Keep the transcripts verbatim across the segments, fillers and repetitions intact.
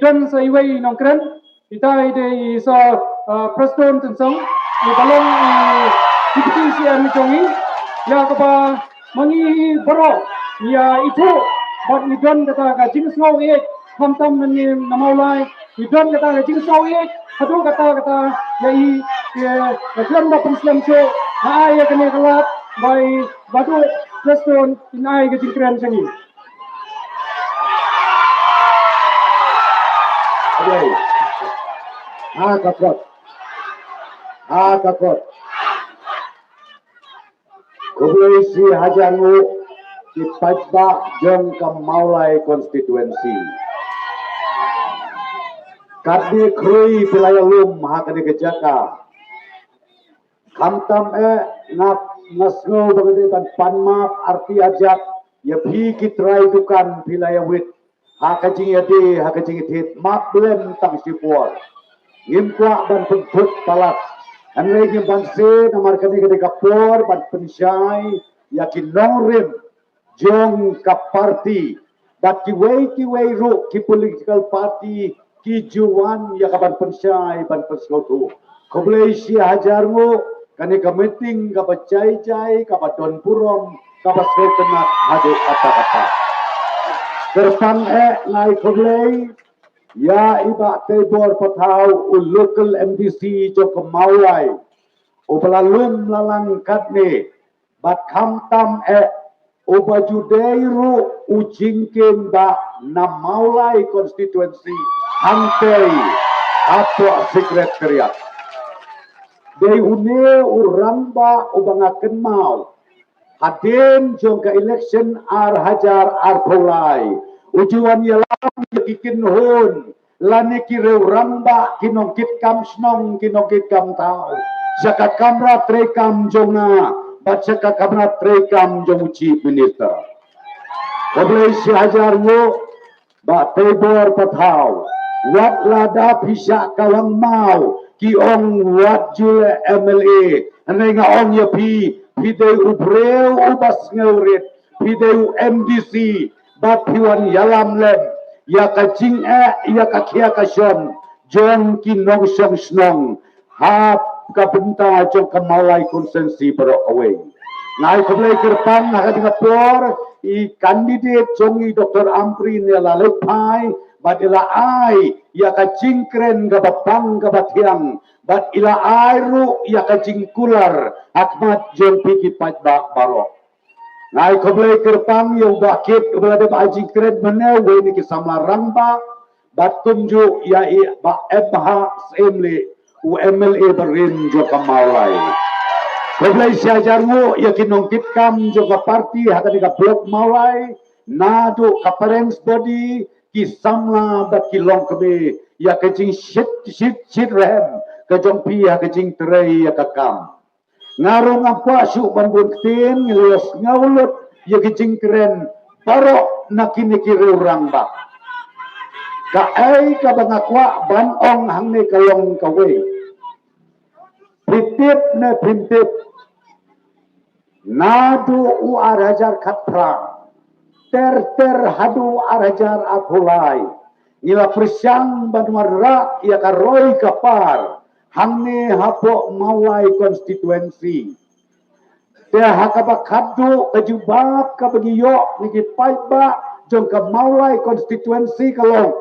Kren sa iwei i nongkren, ita i dei i Sir, uh, Prestone Tynsong, i ba long i Deputy C M jong i, ïa kaba ma ngi baroh ïa ithuh bad ngi don kata ka jingsngew ïeit, khamtam na ngi na Mawlai, ngi don kata ka jingsngew ïeit haduh katta katta ïa i, ïa, ïa khlem da pynslem shuh, nga ai ïa kane ka lad ba i Bah Prestone in ai ka jingkren sha ngi. Khublei. Ha ka kot. Ha ka kot. Khublei shi hajar nguh ki paidbah jong ka Mawlai constituency. Katne khrui phi la ïalum ha kane ka jaka. Khamtam eh nga, nga sngew ba nga dei ban pan map arti arjat ïa phi ki trai dukan phi la ïa wit ha ka jingïadei ha ka jingïathied, map lem tang shipor. Ngim kwah ban pynthut palat. Hynrei ngim banse namar kane ka dei ka por ban pynshai ïa ki nongrim jong ka party bad kiwei kiwei ruh ki political party ki ju wan ïa ka ban pynshai ban pynsngewthuh. Khublei shi hajar nguh, kane ka meeting kaba jai jai, kaba don burom, kaba sngewtynnat haduh katta katta. Kyrpang eh nga ai khublei ïa i Bah Teibor Pathaw, u local M D C jong ka Mawlai, uba la lum la lang katne, bad khamtam eh uba ju dei ruh u jingkieng bah na Mawlai constituency hangtei hapoh secretariat. Dei une u rangbah uba nga kynmaw hadien jong ka election ar hajar arphew lai, u ju wan ïalam ïa ki kynhun lane ki riew rangbah, ki nongkitkam shnong, ki nongkitkam thaw, sha ka kamra treikam jong nga bad sha ka kamra treikam jong u Chief Minister. Khublei shi hajar nguh Bah Teibor Pathaw. Wat lada phi shah kawang maw, ki ong wat ju leh M L A. Hynrei nga ong ïa phi, phi dei u briew uba sngewrit, phi dei u M D C, bad phi wan ïalam lem ïa ka jingeh, ïa ka khia ka shon jong ki nongshong shnong ha ka bynta jong ka Mawlai constituency baroh kawei. Nga ai khublei kyrpang ha ka jingkyrpang por i candidate jong i Doctor Ampareen, i la leit phai bad i la ai ïa ka jingkren kaba bang kaba thiang bad i la ai ruh ïa ka jingkular ha khmat jong phi ki paidbah baroh. Nga ai khublei kyrpang ïa u Bah Kit uba la dep ai jingkren mynne, uwei na ki samla rangbah, bad kumjuh ïa i Bah M H Syiemlieh, u M L A barim jong ka Mawlai. Khublei shi hajar nguh ïa ki nongkitkam jong ka party ha kane ka block Mawlai, naduh ka parents body, ki samla bad ki longkmie, ïa ka jingshit shit shit rhem ka jong phi ha ka jingtrei ïa ka kam. Nga ruh ngam kwah shuh ban bun ktien, ngi la ïohsngew lut ïa ki jingkren baroh na kine ki riew rangbah. Kaei kaba nga kwah ban ong hangne ka long kawei. Phi tip ne phim tip, naduh u ar hajar khatphra ter ter haduh ar hajar arphew lai, ngi la pyrshang ban wanrah ïa ka roi ka par hangne hapoh Mawlai constituency. Te ha kaba khatduh ka jubab kaba ngi ïoh na ki paidbah jong ka Mawlai constituency ka long: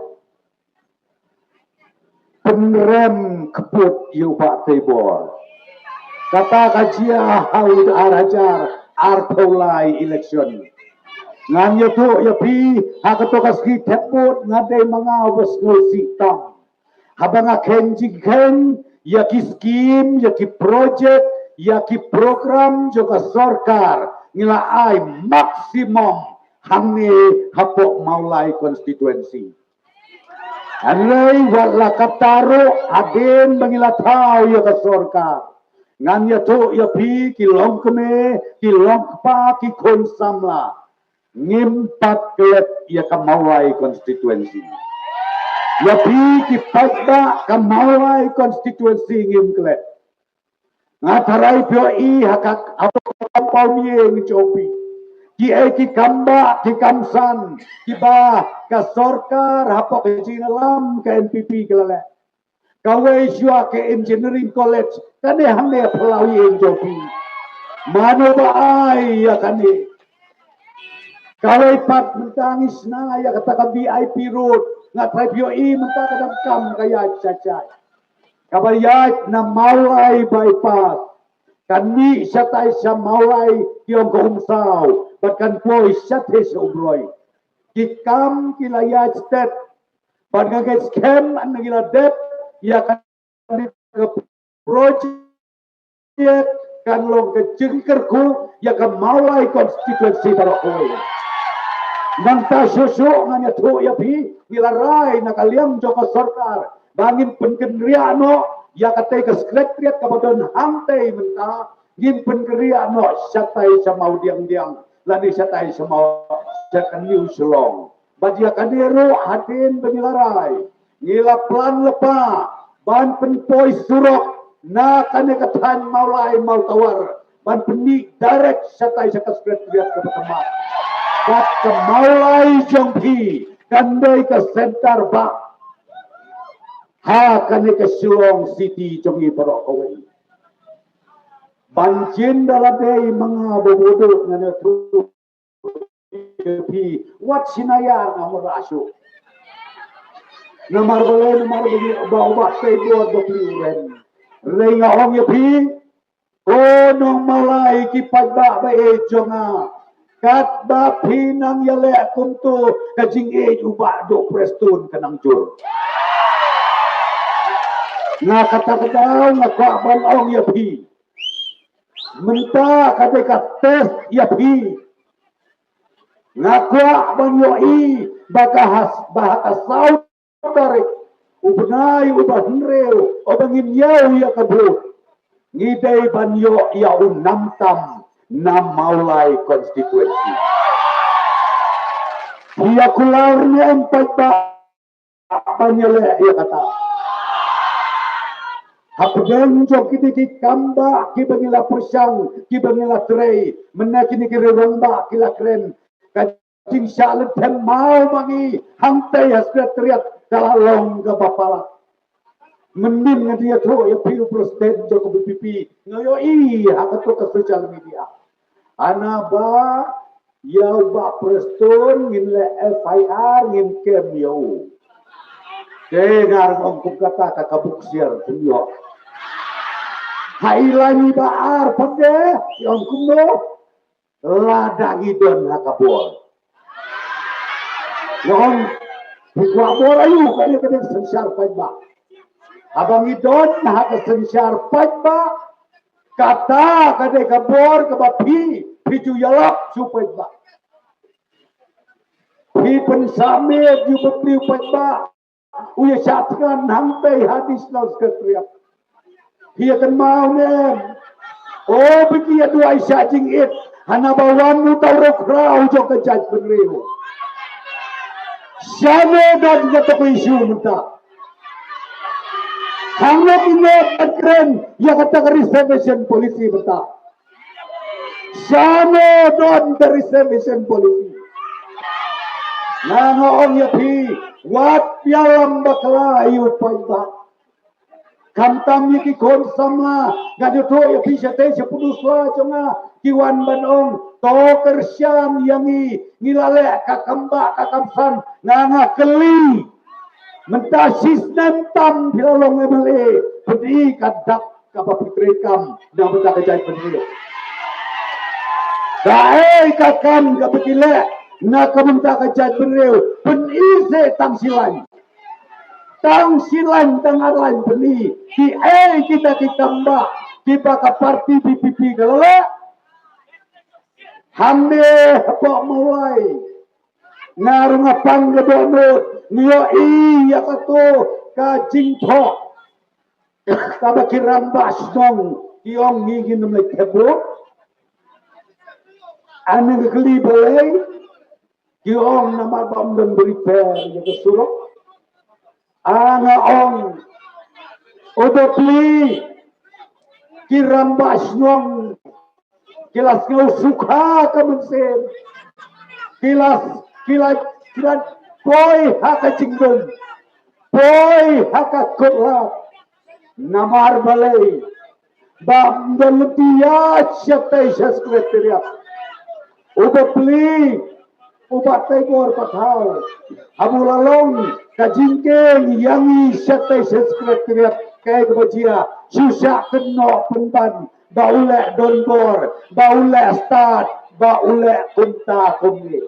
Pynrem kput ïa u Bah Teibor. Kata ka jia ha u ar hajar arphew lai election. Ngan ïathuh ïa phi, ha kato ka sngi thep vote nga dei ma nga uba sngewsih tam. Haba nga kheiñ jingkheiñ ïa ki skim, ïa ki project, ïa ki program jong ka sorkar, ngi la ai maximum hangne hapoh Mawlai constituency. Hynrei wat la katta ruh, hadien ba ngi la thaw ïa ka sorkar, ngan ïathuh ïa phi ki longkmie, ki longkpa, ki khun samla, ngim pat klet ïa ka Mawlai constituency. Ïa phi ki paidbah, ka Mawlai constituency ngim klet. Nga tharai phi ïohi ha ka, ha ka compound ïing jong phi, Ki ei ki kam bah, ki kam san, kiba ka sorkar hapoh ka jingïalam ka N P P ka la leh. Kawei shuwa ka engineering college, kane hangne ha Palawi, ïa jong phi. Mano ba ai ïa kane? Kawei pat mynta ngi shna ïa kata ka V I P road, nga tharai phi ïohi mynta ka dang kam ka ïaid shai shai. Kaba ïaid na Mawlai bypass, kan mih shatai sha Mawlai ki ong ka Umsaw, bad kan poi shatai sha Umroi. Ki kam ki la ïaid stet, bad nga ngeit skhem hangne ngi la dep ïa ka project kan long ka jingkyrkhu ïa ka Mawlai constituency baroh kawei. Nangta shuh shuh ngan ïathuh ïa phi, ngi la rai na ka liang jong ka sorkar ba ngin pynkynriah noh ïa katei ka secretariat kaba don hangtei mynta, ngin pynkynriah noh shatai sha Mawdiangdiang lane shatai sha Maw, sha ka New Shillong. Bad ïa kane ruh hadien ba ngi la rai, ngi la plan lypa ban pynpoi surok na kane ka thaiñ Mawlai Mawtawar ban pynmih direct shatai sha ka secretariat kaba thymmai. Bad ka Mawlai jong phi kan dei ka center bah ha kane ka Shillong City jong ngi baroh kawei. Ban jin da la dei ma nga ba bun ngan ïathuh ïa phi, wat sngewsih ïa nga mara shuh. Namar balei? Namar ba u Bah Teibor ba phi u rem. Hynrei nga ong ïa phi, ko nong Mawlai, ki paidbah ba ïeit jong nga, katba phi nang ïaleh kumto, ka jingïeit u Bah Duh Prestone ka nang jur. Nga kata ka daw nga kwah ban ong ïa phi, mynta ka dei ka test ïa phi. Nga kwah ban ïohi ba ka has, ba ha ka saw tarik u bnai uba hynriew uba ngin ïaw ïa ka vote, ngi dei ban ïoh ïa u nam tam na Mawlai constituency. Phi ïa kular ne em paidbah ban ïaleh ïa kata? Hapdeng jong kine ki kam bah kiba ngi la pyrshang, kiba ngi la trei, mynne kine ki riew rangbah ki la kren, ka jingshah lyndet maw ma ngi hangtei ha secretariat ka la long kaba palat. Mynnin ngan ïathuh ïa phi, u president jong ka V P P, nga ïohi ha kato ka social media, hana ba ïa u Bah Prestone ngin leh F I R, ngin kem ïa u. Te nga ruh nga ong kumta, ka ka buk siar pynïoh. Ha i lai ni ba ar pat de, ong kumno? Lada ngi don ha ka bor. Nga ong, phi kwah bor aïu? Kane ka dei ka synshar paidbah. Haba ngi don ha ka synshar paidbah, kata ka dei ka bor kaba phi, phi ju ïalap sha u paidbah. Phi pynsah miet ïa u bynriew paidbah, u ïa shah thngan hangtei ha Additional Secretariat. Phi ïa kynmaw ne em? O, phi ki ïa duwai shah jingit, hana ba wan uta u riewkhraw jong ka jaitbynriew. Shano don kato ka issue mynta? Hangne ki neh ban kren ïa kata ka reservation policy mynta. Shano don ka reservation policy? Nga, nga ong ïa phi, wat ïalam bakla ïa u paidbah. Khamtam ïa ki khun samla, nga ju ïathuh ïa phi, shatei shiphew sla jong nga ki wan ban ong, to kyrshan ïa ngi, ngi la leh ka kam bah ka kam san. Nga, nga kylli, mynta shisnem tam phi la long M L A, phi dei ka dak kaba phi treikam na ka bynta ka jaitbynriew? Kaei ka kam kaba phi leh na ka bynta ka jaitbynriew? Pyni seh tang shi lain. Tang shi lain, tang ar lain pyni. Kiei kita ki kam bah kiba ka party V P P ka la leh? Hangne hapoh Mawlai, nga ruh nga pang ka dohnud, nga ïohi ïa kato ka jingthoh kaba ki rangbah shnong ki ong ngi ngin ym leit thep vote. Hangne nga kylli balei, ki ong namar ba ym don ba repair ïa ka surok. A, nga ong, u bapli, ki rangbah shnong Ki la sngew sukha ka mynsiem. Ki la, ki la, ki la poi ha ka jingdum. Poi ha ka kutlap. Namar balei? Ba ym don lynti ïa shatei sha Secretariat. U bapli, u Bah Teibor Pathaw, haba u la long ka jingkieng ïa ngi shatei sha Secretariat, kaei kaba jia? Shu shah kynnoh pynban ba u leh donbor, ba u leh stad, ba u leh kumta kumne.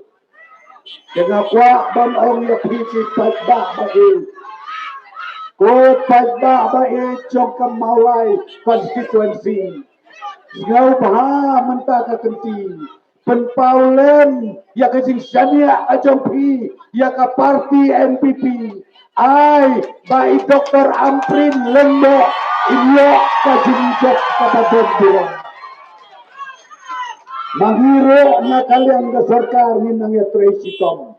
Te nga kwah ban ong ïa phi ki paidbah ba ïeit. Ko paidbah ba ïeit jong ka Mawlai constituency, sngewbha mynta ka kynti pynpaw lem ïa ka jingshaniah ka jong phi ïa ka party N P P. Ai ba i Doktor Ampareen Lyngdoh in ïoh ka jingjop kaba don burom. Ma ngi ruh na ka liang ka sorkar ngin nang ïatrei shitom.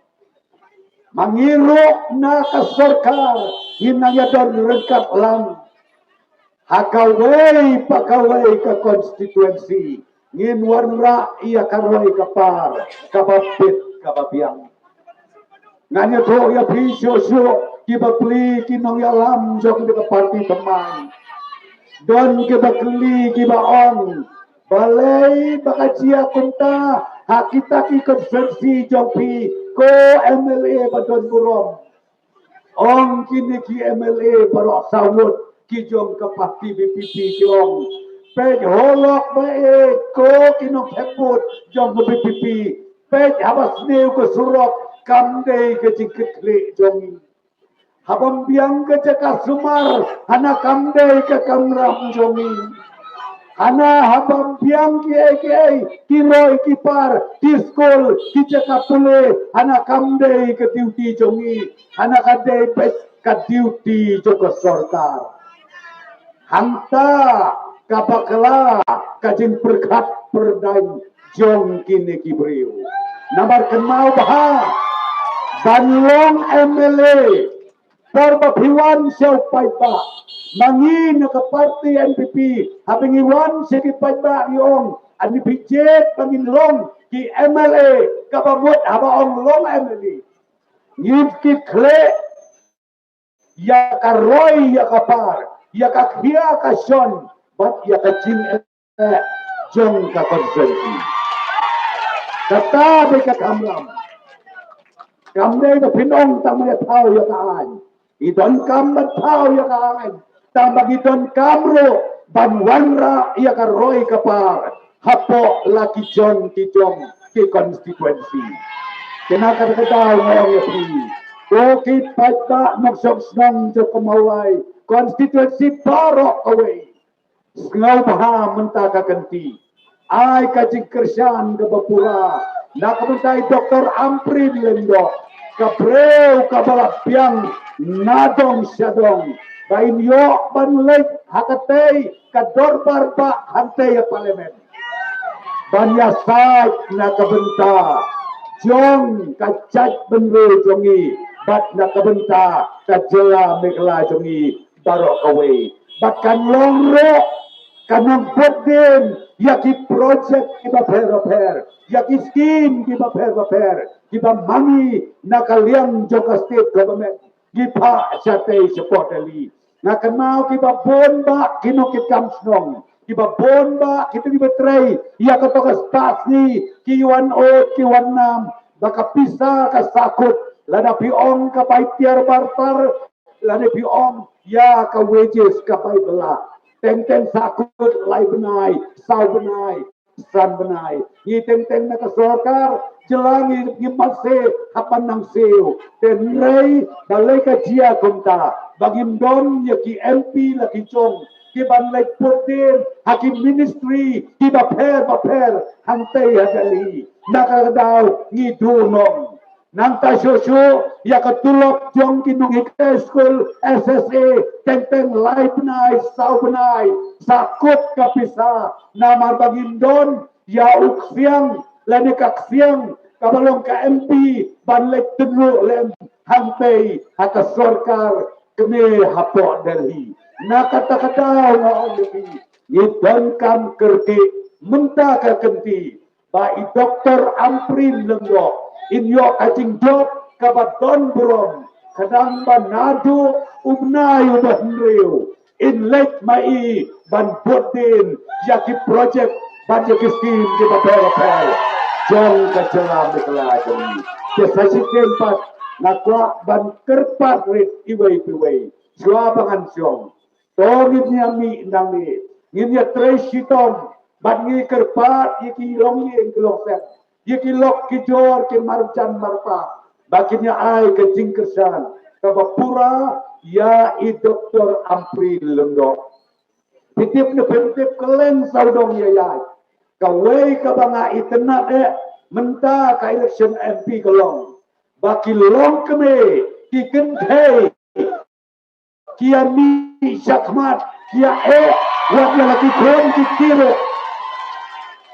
Ma ngi ruh na ka sorkar ngin nang ïadon ryngkat lang. Ha kawei pa kawei ka constituency ngin wanrah ïa ka roi ka par kaba bit kaba biang. Ngan ïathuh ïa phi shuh shuh ki bapli ki nongïalam jong ka party thymmai. Don ki bapli kiba ong, balei ba ka jia kumta ha kita ki constituency jong phi, ko M L A ba don burom? Ong kine ki M L A baroh saw ngut ki jong ka party V P P ki ong, peit halok ba ïeit, ko ki nongthep vote jong ka V P P, peit haba sniew ka surok, kam dei ka jingkitkhlieh jong ngi. Haba ym biang ka jaka sumar, hana kam dei ka kamram jong ngi. Hana haba ym biang kiei kiei, ki roi ki par, ki skul, ki jaka pule, hana kam dei ka duty jong ngi. Hana ka dei beit ka duty jong ka sorkar. Hangta ka bakla ka jingpyrkhat pyrdaiñ jong kine ki briew. Namar kynmaw bha, ban long M L A, por ba phi wan sha u paidbah, ma ngi na ka party N P P, haba ngi wan sha ki paidbah ngi ong, ani phi jied ba ngin long ki M L A, kaba mut haba ong long M L A, ngin kit khlieh ïa ka roi ïa ka par, ïa ka khia ka shon, bad ïa ka jingeh jong ka constituency. Kata dei ka kamram. Kam dei ba phin ong tang ban ïa thaw ïa ka aiñ. Ngi donkam ban thaw ïa ka aiñ. Tang ba ngi donkam ruh ban wanrah ïa ka roi ka par hapoh la ki jong ki jong ki constituency. Te na kata ka daw nga ong ïa phi, ko ki paidbah nongshong shnong jong ka Mawlai constituency baroh kawei, sngewbha mynta ka kynti ai ka jingkyrshan kaba pura na ka bynta i Doktor Ampareen Lyngdoh, ka briew kaba la biang na dong sha dong, ba in ïoh ban leit ha katei ka dorbar bah hangtei ha Parliament, ban ïasaid na ka bynta jong ka jaitbynriew jong ngi bad na ka bynta ka jylla Meghalaya jong ngi baroh kawei. Bad kan long ruh ka nongbud dien ïa ki project kiba pher bapher, ïa ki skim kiba pher bapher kiba ma ngi na ka liang jong ka state government ngi phah shatei shapoh Delhi. Nga kynmaw kiba bun bah ki nongkitkam shnong, kiba bun bah kito kiba trei ïa kato ka spah sngi, ki wan ud ki wan nam, ba ka pisa ka sahkut, lada phi ong ka bai tiar bar tar, lada phi ong ïa ka wages ka bai bylla. Teng teng sahkut lai bnai, saw bnai, san bnai. Ngi teng teng na ka sorkar jylla ngi, ngi mat se hap ban nang siew. Te hynrei balei ka jia kumta? Ba ngim don ïa ki M P la ki jong ki ban leit put dien ha ki ministry kiba pher bapher hangtei ha Delhi. Na kata ka daw ngi duh noh. Nangta shuh shuh ïa ka tulop jong ki nonghikai skul S S A, teng teng lai bnai, saw bnai, sahkut ka pisa, namar ba ngim don ïa u ksiang lane ka ksiang kaba long ka M P ban leit tynruh lem hangtei ha ka sorkar kane hapoh Delhi. Na kata ka daw nga ong ïa phi, ngi donkam kyrkieh mynta ka kynti ba i Doktor Ampareen Lyngdoh in ïoh ka jingjop kaba don burom, khnang ba naduh u bnai uba hynriew in leit ma i ban bud dien ïa ki projek bad ïa ki skim kiba bha bapher jong ka jylla Meghalaya jong ngi. Te sa shisien pat nga kwah ban kyrpad rit iwei pa iwei, shuwa ba ngan shong, to ngin ïa mih nangne, ngin ïa trei shitom bad ngi kyrpad ïa ki longïing ki longsem, ïa ki lok ki jor, ki marjan marpa, ba kin ïa ai ka jingkyrshan kaba pura ïa i Doktor Ampareen Lyngdoh. Phi tip ne phim tip, kylleng sawdong ïa ïa kawei kaba nga itynnad eh mynta ka election M P ka long ba ki longkmie, ki kynthei, ki ïa mih shakhmat, ki ïa eh wat ïa la ki khun ki kti ruh.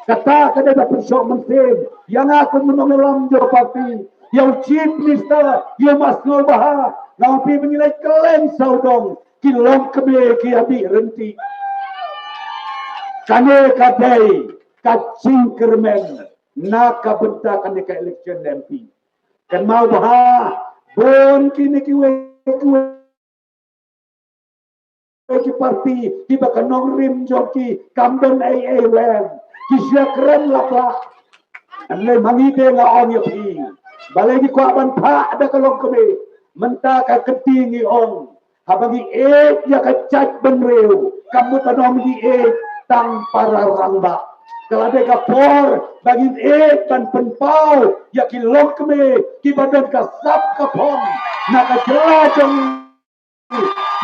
Kata ka dei ba pynshoh mynsiem ïa nga kum u nongïalam jong ka party, ïa u Chief Minister, ïa u Bah Sniawbhalang, nga ong phi ba ngi leit kylleng sawdong ki longkmie ki ïa mih ryntih. Kane ka dei ka jingkyrmen na ka bynta kane ka election M P. Kynmaw bha, bun kine kiwei kiwei ki party kiba ka nongrim jong ki kam don ei ei weng, ki shu kren lap lap. Lei ma ngi te nga ong ïa phi, balei ngi kwah ban phah da ka longkmie? Mynta ka kynti ngi ong, haba ngi ïeit ïa ka jaitbynriew, kam mut ba ngi ïeit tang para rangbah. Ka la dei ka por ba ngin ïeit ban pynpaw ïa ki longkmie kiba don ka sap ka phong na ka jylla jong ngi,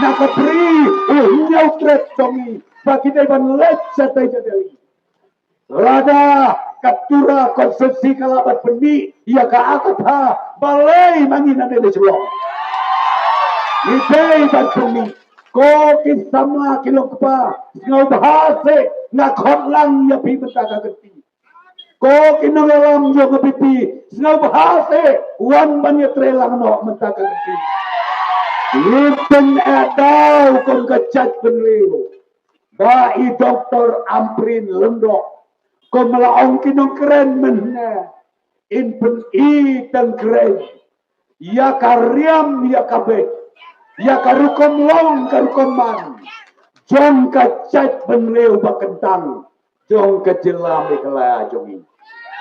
na ka Bri u Hynñiewtrep jong ngi, ba ki dei ban leit shatei shatei. Lada ka Tura constituency ka lah ban pynmih ïa ka A ka pha, balei ma ngi nang dei shlong? Ngi dei ban pynmih. Ko ki samla ki long kpa, sngewbha seh, nga khot lang ïa phi mynta ka kynti. Ko ki nongïalam jong ka VPP, sngewbha seh, wan ban ïatrei lang noh mynta ka kynti. Ngi pyneh daw kum ka jaitbynriew ba i Doktor Ampareen Lyngdoh, kum la ong ki nongkren mynne, in pyni tang kren ïa ka riam ïa ka beit, ïa ka rukom long ka rukom man jong ka jaitbynriew ba kyntang jong ka jylla Meghalaya jong ngi.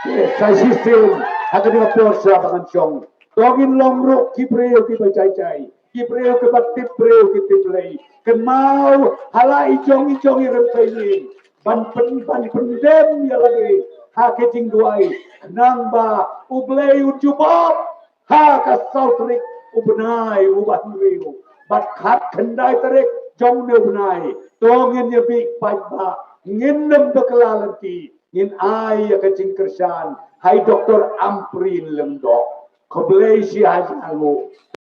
Te sa shisien ha kane ka por shuwa ba ngan shong, to ngin long ruh ki briew kiba jai jai, ki briew kiba tip briew ki tip Blei. Kynmaw ha la i jong i jong i rympei ngi ban pyn, ban pyndem ïa lade ha ka jingduwai, khnang ba U Blei un jubab ha ka saw tarik u bnai uba hynriew bad khatkhyndai tarik jong une u bnai, to ngin ïa bih paidbah, ngin nym bakla lynti, ngin ai ïa ka jingkyrshan ha i Doktor Ampareen Lyngdoh. Khublei shibun.